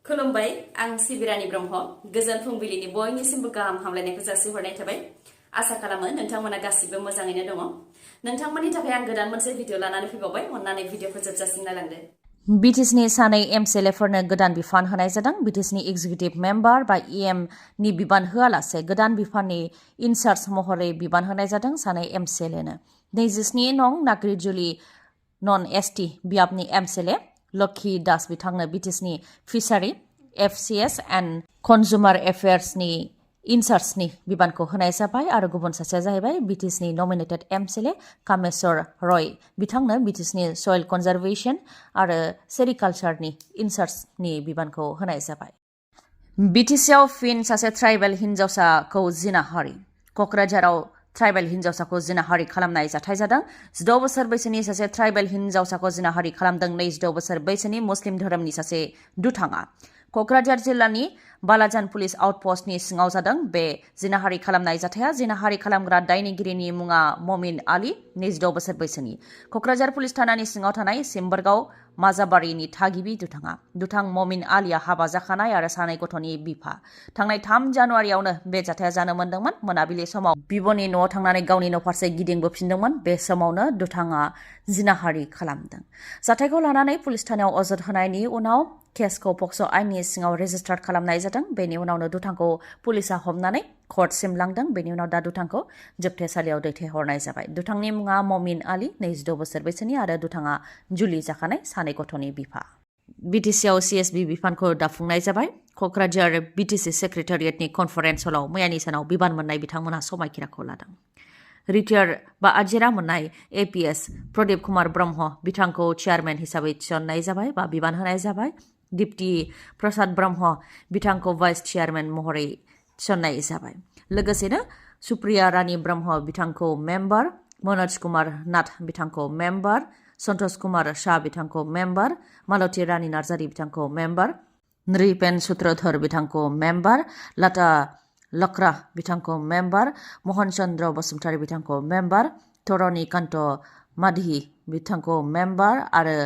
खुलुमबाय आं सिबिरानि ब्रह्म गोजोन फुंबिलिनि बयनिसिमबो गाहाम हामलायनायखौ जासिहरनाय थाबाय आसा खालामो नोंथांमोना गासिबो मोजाङैनो दङ नोंथांमोननि थाखाय आं गोदान मोनसे भिडिअ लानानै फैबावबाय अन्नानै भिडिअखौ जोबजासिम नायलांदो बिटिसिनि सानै एमसिएलएफोरनो गोदान बिफान होनाय जादों बिटिसिनि एग्जिकिउटिभ मेम्बार बा इएम नि बिबान होआलासे गोदान बिफाननि इनचार्ज महरै बिबान होनाय जादों सानै एमसिएलएनो 27 नं नाग्रिजुलि नन एसटि बियाबनि एमसिएलए लक्ष्मी दास बिथांनो बिटिसिनि फिसारि एफसिएस एन्ड कन्जुमार एफेयार्सनि इनचार्जनि बिबानखौ होनाय जाबाय आरो गुबुन सासेया जाहैबाय बिटिसिनि नमिनेटेड एमसिएलए कामेश्वर रय बिथांनो बिटिसिनि सयल कनजारभेशन आरो सेरिकालचारनि इनचार्जनि बिबानखौ होनाय जाबाय बिटिसिआव फिन सासे ट्राइबेल हिन्जावसाखौ जिनाहारि क'क्राझाराव ट्राइबेल हिन्जावसाखौ जिनाहारि खालामनाय जाथाय जादों 16 बोसोर बैसोनि सासे ट्राइबेल हिन्जावसाखौ जिनाहारि खालामदों 26 बोसोर बैसोनि मुस्लिम धोरोमनि सासे दुथाङा क'क्राझार जिल्लानि बालाजान पुलिस आउटपस्टनि सिङाव जादों बे जिनाहारि खालामनाय जाथाया जिनाहारि खालामग्रा दायनिगिरिनि मुङा ममिन आली 26 बोसोर बैसोनि क'क्राझार पुलिस थानानि सिङाव थानाय सिम्बरगाव माजाबारिनि थागिबि दुथां ममिन आलीया हाबा जाखानाय आरो सानै गथ'नि बिफा थांनाय 3 जानुवारियावनो बे जाथाया जानो मोन्दोंमोन मोनाबिलि समाव बिब'नि न'आव थांनानै गावनि न'फारसे गिदिंबोफिनदोंमोन बे समावनो दुथाङा जिनाहारि खालामदों जाथायखौ लानानै पुलिस थानायाव अजद होनायनि उनाव केसखौ पक्स' आइननि सिङाव रेजिस्टार खालामनाय जादों बेनि उनावनो दुथांखौ पुलिसा हमनानै कर्टसिम लांदों बेनि उनाव दा दुथांखौ जोबथेसालियाव दैथायहरनाय जाबाय दुथांनि मुङा ममिन आली 26 बोसोर बैसोनि आरो दुथाङा जुलि जाखानाय सानै गथ'नि बिफा बिटिसिआव सिएसबि बिफानखौ दाफुंनाय जाबाय क'क्राझार बिटिसि सेक्रेटारियेटनि कनफारेन्स हलाव मैयानि सानाव बिबान मोननाय बिथांमोनहा समायखिराखौ लादों रिटायार बा आजिरा मोननाय एपिएस प्रदीप कुमार ब्रह्म बिथांखौ चेयारमेन हिसाबै थिसननाय जाबाय बा बिबान होनाय जाबाय दिप्ति प्रसाद ब्रह्म बिथांखौ भाइस चेयारमेन महरै थिसननाय जाबाय लोगोसेनो सुप्रिया रानी ब्रह्म बिथांखौ मेम्बार मनोज कुमार नाथ बिथांखौ मेम्बार सन्तोष कुमार शाह बिथांखौ मेम्बार मालती रानी नार्जारी बिथांखौ मेम्बार नृपेन सूत्रधर बिथांखौ मेम्बार लता लक्रा बिथांखौ मेम्बार मोहन चन्द्र बसुमतारी बिथांखौ मेम्बार धरणी कान्त माधी बिथांखौ मेम्बार आरो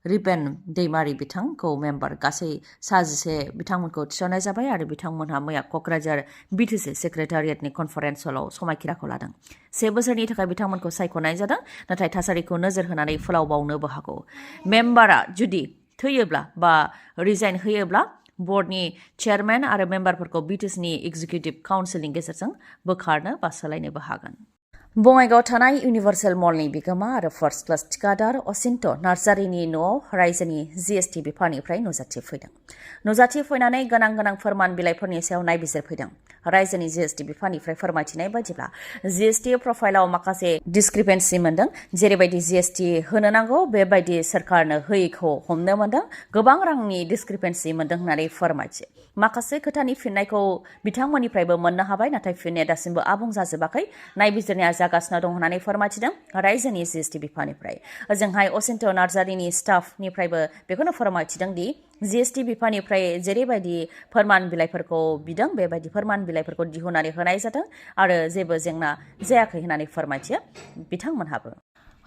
रिपेन दैमारी बिथांखौ मेम्बार गासै 11 बिथांमोनखौ थिसननाय जाबाय आरो बिथांमोनहा मैया क'क्राझार बिटिसि सेक्रेटारियेटनि कनफारेन्स हलाव समायखिराखौ लादों 1 बोसोरनि थाखाय बिथांमोनखौ सायख'नाय जादों नाथाय थासारिखौ नोजोर होनानै फोलावबावनोबो हागौ मेम्बारा जुदि थैयोब्ला बा रिजाइन होयोब्ला बर्डनि चेयारमेन आरो मेम्बारफोरखौ बिटिसिनि एग्जिकिउटिभ काउन्सिलनि गेजेरजों बोखारनो बा सोलायनोबो हागोन बङाइगाव थानाय इउनिभार्सेल मलनि बिगोमा आरो फार्स्ट क्लास थिकादार असिन्त नार्जारीनि न'आव रायजोनि जिएसटि बिफाननिफ्राय नुजाथि फैनानै गोनां फोरमान बिलाइफोरनि सायाव नायबिजिरफैदों रायजोनि जिएसटि बिफाननिफ्राय फोरमायथिनाय बायदिब्ला जिएसटि प्रफाइलाव माखासे डिसक्रिपेन्सि मोन्दों जेरैबायदि जिएसटि होनो नांगौ बेबायदि सोरखारनो होयैखौ हमनो मोन्दों गोबां रांनि डिसक्रिपेन्सि मोन्दों होननानै फोरमायथि माखासे खोथानि फिननायखौ बिथांमोननिफ्रायबो मोननो हाबाय नाथाय फिननाया दासिमबो आबुं जाजोबाखै नायबिजिरनाया जागासिनो दं होननानै फोरमायथिदों रायजोनि जिएसटि बिफाननिफ्राय ओजोंहाय असिन्त नार्जारीनि स्टाफनिफ्रायबो बेखौनो फोरमायथिदों दि जिएसटि बिफाननिफ्राय जेरैबायदि फोरमान बिलाइफोरखौ बिदों बेबायदि फोरमान बिलाइफोरखौ दिहुननानै होनाय जादों आरो जेबो जेंना जायाखै होननानै फोरमायथियो बिथांमोनहाबो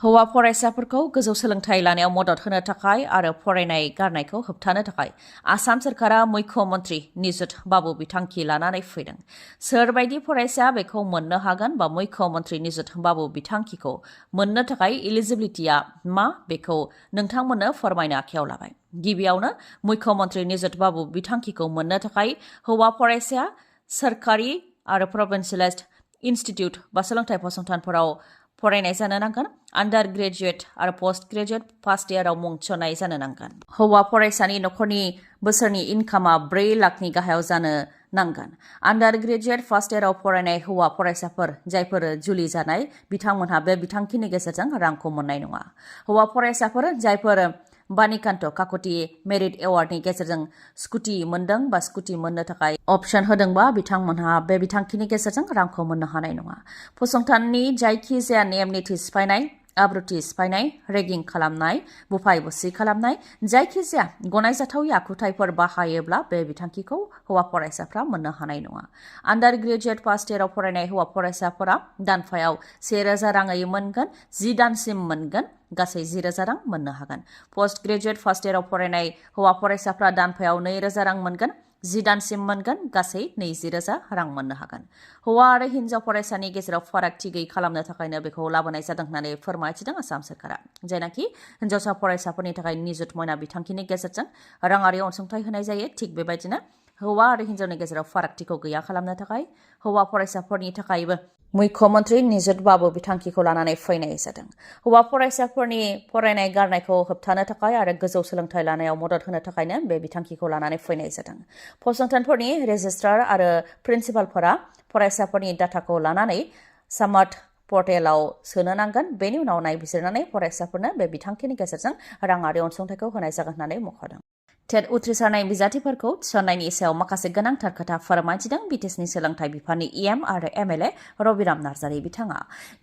हौवा फरायसाफोरखौ गोजौ सोलोंथाइ लानायाव मदद होनो थाखाय आरो फरायनाय गारनायखौ होबथानो थाखाय आसाम सोरखारा मुख्यमन्त्री निजुत बाबु बिथांखि लानानै फैदों सोरबायदि फरायसाया बेखौ मोननो हागोन बा मुख्यमन्त्री निजुत बाबु बिथांखिखौ मोननो थाखाय इलिजिबिलिटिया मा बेखौ नोंथांमोननो फोरमायनो आखायाव लाबाय गिबियावनो मुख्यमन्त्री निजुत बाबु बिथांखिखौ मोननो थाखाय हौवा फरायसाया सोरखारि आरो प्रभिन्सियेलाइज्ड इनस्टिट्युट बा सोलोंथाइ फसंथानफोराव फरायनाय जानो नांगोन आन्डार ग्रेजुएट आरो पस्ट ग्रेजुएट फार्स्ट इयाराव मुं थिसननाय जानो नांगोन हौवा फरायसानि नखरनि बोसोरनि इनकामा 4 लाखनि गाहायाव जानो नांगोन आन्डार ग्रेजुएट फार्स्ट इयाराव फरायनाय हौवा फरायसाफोर जायफोर जुलि जानाय बिथांमोनहा बे बिथांखिनि गेजेरजों रांखौ मोननाय नङा हौवा फरायसाफोर जायफोर बानिकान्त काकति मेरिट एवार्डनि गेजेरजों स्कुटि मोन्दों बा स्कुटि मोननो थाखाय अपसन होदोंबा बिथांमोनहा बे बिथांखिनि गेजेरजों रांखौ मोननो हानाय नङा फसंथाननि जायखिजाया नेम निथि सिफायनाय आब्रुथि सिफायनाय, रेगिं खालामनाय, बुफाय बुसि खालामनाय, जायखिजाया गनायजाथावै आखुथायफोर बाहायोब्ला बे बिथांखिखौ हौवा फरायसाफ्रा मोननो हानाय नङा। आन्डार ग्रेजुएट फार्स्ट इयाराव फरायनाय हौवा फरायसाफोरा दानफायाव 1000 राङै मोनगोन, 10 दानसिम मोनगोन, गासै 10,000 रां मोननो हागोन। पोस्ट ग्रेजुएट फार्स्ट इयाराव फरायनाय हौवा फरायसाफ्रा दानफायाव 2,000 रां मोनगोन, 10 दानसिम मोनगोन, गासै 20,000 रां मोननो हागोन। हौवा आरो हिन्जाव फरायसानि गेजेराव फारागथि गैयै खालामनो थाखायनो बेखौ लाबोनाय जादों होननानै फोरमायथिदों आसाम सोरखारा, जायनाखि हिन्जावसा फरायसाफोरनि थाखाय निजुत मयना बिथांखिनि गेजेरजों राङारि अनसुंथाइ होनाय जायो। थिग बेबायदिनो हौवा आरो हिन्जावनि गेजेराव फारागथिखौ गैया खालामनो थाखाय हौवा फरायसाफोरनि थाखायबो मुख्यमन्त्रि निजुत बाबु बिथांखिखौ लानानै फैनाय जादों। हौवा फरायसाफोरनि फरायनाय गारनायखौ होबथानो थाखाय आरो गोजौ सोलोंथाइ लानायाव मदद होनो थाखायनो बे बिथांखिखौ लानानै फैनाय जादों। फसंथानफोरनि रेजिस्ट्रार आरो प्रिन्सिपालफोरा फरायसाफोरनि डाटाखौ लानानै सामार्ट पर्टेलाव सोनो नांगोन। बेनि उनाव नायबिजिरनानै फरायसाफोरनो बे बिथांखिनि गेजेरजों राङारि अनसुंथाइखौ होनाय जागोन होननानै मख'दों। टेट उथ्रिसारनाय बिजाथिफोरखौ थिसननायनि सायाव माखासे गोनांथार खोथा फोरमायथिदों बिटिसिनि सोलोंथाइ बिफाननि EM आरो MLA रबिराम नार्जारि बिथाङा।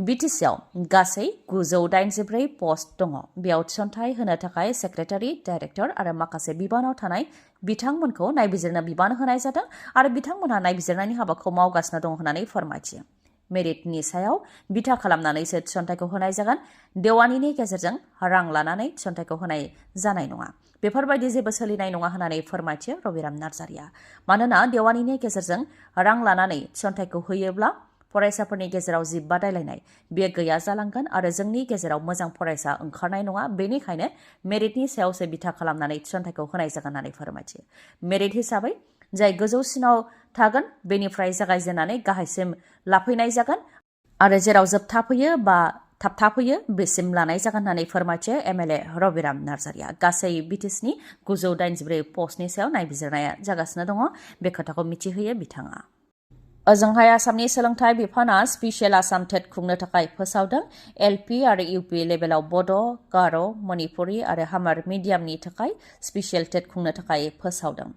बिटिसिआव गासै 984 पस्ट दङ। बेयाव थिसनथाइ होनो थाखाय सेक्रेटारि, डाइरेक्टर आरो माखासे बिबानाव थानाय बिथांमोनखौ नायबिजिरनो बिबान होनाय जादों आरो बिथांमोनहा नायबिजिरनायनि हाबाखौ मावगासिनो दं होननानै फोरमायथियो। मेरिटनि सायाव बिथा खालामनानैसो थिसनथाइखौ होनाय जागोन। देवानिनि गेजेरजों रां लानानै थिसनथाइखौ होनाय जानाय नङा। बेफोरबायदि जेबो सोलिनाय नङा होननानै फोरमायथियो रबिराम नार्जारिया। मानोना देवानिनि गेजेरजों रां लानानै थिसनथाइखौ होयोब्ला फरायसाफोरनि गेजेराव जि बादायलायनाय बेयो गैया जालांगोन आरो जोंनि गेजेराव मोजां फरायसा ओंखारनाय नङा। बेनिखायनो मेरिटनि सायावसो बिथा खालामनानै थिसनथाइखौ होनाय जागोन होननानै फोरमायथियो। मेरिट हिसाबै जाय गोजौसिनाव थागोन बेनिफ्राय जागायजेननानै गाहायसिम लाफैनाय जागोन आरो जेराव जोबथा फैयो बा थाबथाफैयो बेसिम लानाय जागोन होननानै फोरमायथियो MLA रबिराम नार्जारिया। गासै बिटिसिनि 984 पस्टनि सायाव नायबिजिरनाया जागासिनो दङ, बे खोथाखौ मिथिहोयो बिथाङा। ओजोंहाय आसामनि सोलोंथाइ बिफाना स्पेसियेल आसाम टेट खुंनो थाखाय फोसावदों। LP आरो UP लेभेलाव बड', गार', मणिपुरि आरो हामार मिडियामनि थाखाय स्पेसियेल टेट खुंनो थाखाय फोसावदों।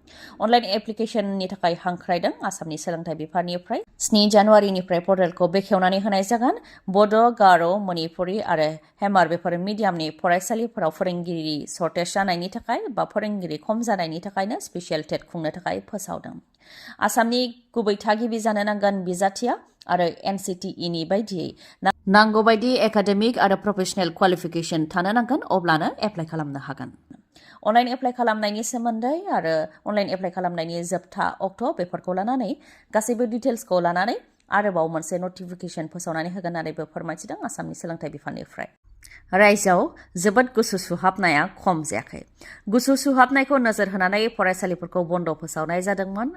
अनलाइन एप्लिकेशननि थाखाय हांख्रायदों। आसामनि सोलोंथाइ बिफाननिफ्राय 7 जानुवारिनिफ्राय पर्टेलखौ बेखेवनानै होनाय जागोन। बड', गार', मणिपुरि आरो हेमार बेफोर मिडियामनि फरायसालिफोराव फोरोंगिरि सर्टेज जानायनि थाखाय बा फोरोंगिरि खम जानायनि थाखायनो स्पेसियेल टेट खुंनो थाखाय फोसावदों। आसामनि गुबै थागिबि जानो नांगोन बिजाथिया आरो NCTE बायदियै नांगौ बायदि एकाडेमिक आरो प्रफेसनेल क्वालिफिकेसन थानो नांगोन, अब्लानो एप्लाइ खालामनो हागोन। अनलाइन एप्लाइ खालामनायनि सोमोन्दै आरो अनलाइन एप्लाइ खालामनायनि जोबथा अक्ट' बेफोरखौ लानानै गासैबो डिटेल्सखौ लानानै आरोबाव मोनसे नटिफिकेसन फोसावनानै होगोन होननानैबो फोरमायथिदों आसामनि सोलोंथाइ बिफाननिफ्राय। रायजोआव जोबोद गुसु सुहाबनाया खम जायाखै। गुसु सुहाबनायखौ नोजोर होनानै फरायसालिफोरखौ बन्द' फोसावनाय जादोंमोन।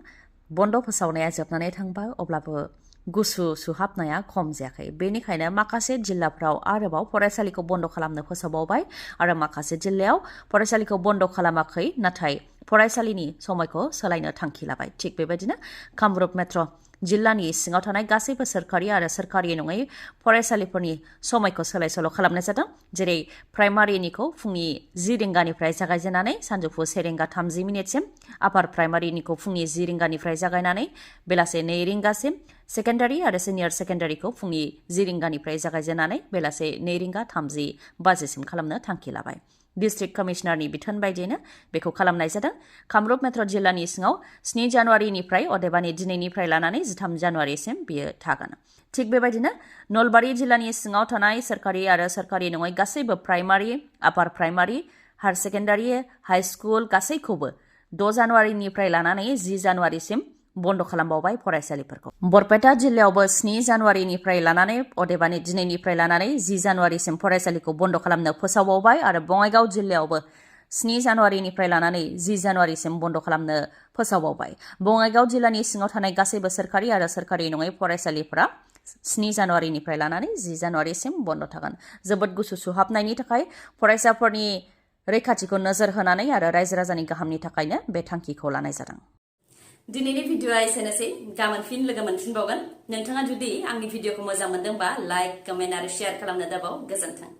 बन्द' फोसावनाया जोबनानै थांबाय, अब्लाबो गुसु सुहाबनाया खम जायाखै। बेनिखायनो माखासे जिल्लाफ्राव आरोबाव फरायसालिखौ बन्द' खालामनो फोसावबावबाय आरो माखासे जिल्लायाव फरायसालिखौ बन्द' खालामाखै, नाथाय फरायसालिनि समायखौ सोलायनो थांखि लाबाय। थिग बेबायदिनो कामरुप मेट्र' जिल्लानि सिङाव थानाय गासैबो सोरखारि आरो सोरखारि नङै फरायसालिफोरनि समायखौ सोलाय सोल' खालामनाय जादों। जेरै प्राइमारिनिखौ फुंनि 10 रिंगानिफ्राय जागायजेननानै सानजौफु 1 रिंगा 30 मिनिटसिम, आपार प्राइमारिनिखौ फुंनि 10 रिंगानिफ्राय जागायनानै बेलासे 2 रिंगासिम, सेकेन्डारि आरो सिनियर सेकेन्डारिखौ फुंनि 10 रिंगानिफ्राय जागायजेननानै बेलासे 2 रिंगा 30 बाजिसिम खालामनो थांखि लाबाय। डिस्ट्रिक्ट कमिशनारनि बिथोन बायदियैनो बेखौ खालामनाय जादों। कामरुप मेट्र' जिल्लानि सिङाव 7 जानुवारिनिफ्राय अदेबानि दिनैनिफ्राय लानानै 13 जानुवारिसिम बियो थागोन। थिग बेबायदिनो नलबारि जिल्लानि सिङाव थानाय सोरखारि आरो सोरखारि नङै गासैबो प्राइमारि, आपार primary, higher secondary, high school गासैखौबो 6 जानुवारिनिफ्राय लानानै 10 जानुवारिसिम बन्द' खालामबावबाय फरायसालिफोरखौ। बरपेटा जिल्लायावबो 7 जानुवारिनिफ्राय लानानै अदेबानि दिनैनिफ्राय लानानै 10 जानुवारिसिम फरायसालिखौ बन्द' खालामनो फोसावबावबाय आरो बङाइगाव जिल्लायावबो 7 जानुवारिनिफ्राय लानानै 10 जानुवारिसिम बन्द' खालामनो फोसावबावबाय। बङाइगाव जिल्लानि सिङाव थानाय गासैबो सोरखारि आरो सोरखारि नङै फरायसालिफोरा 7 जानुवारिनिफ्राय लानानै 10 जानुवारिसिम बन्द' थागोन। जोबोद गुसु सुहाबनायनि थाखाय फरायसाफोरनि रैखाथिखौ नोजोर होनानै आरो रायजो राजानि गाहामनि थाखायनो बे थांखिखौ लानाय जादों। दिनैनि भिडिअ'आ एसेनोसै, गाबोन फिन लोगो मोनफिनबावगोन। नोंथाङा जुदि आंनि भिडिअ'खौ मोजां मोनदोंबा लाइक, कमेन्ट आरो शेयार खालामनो दाबाव। गोजोन्थों।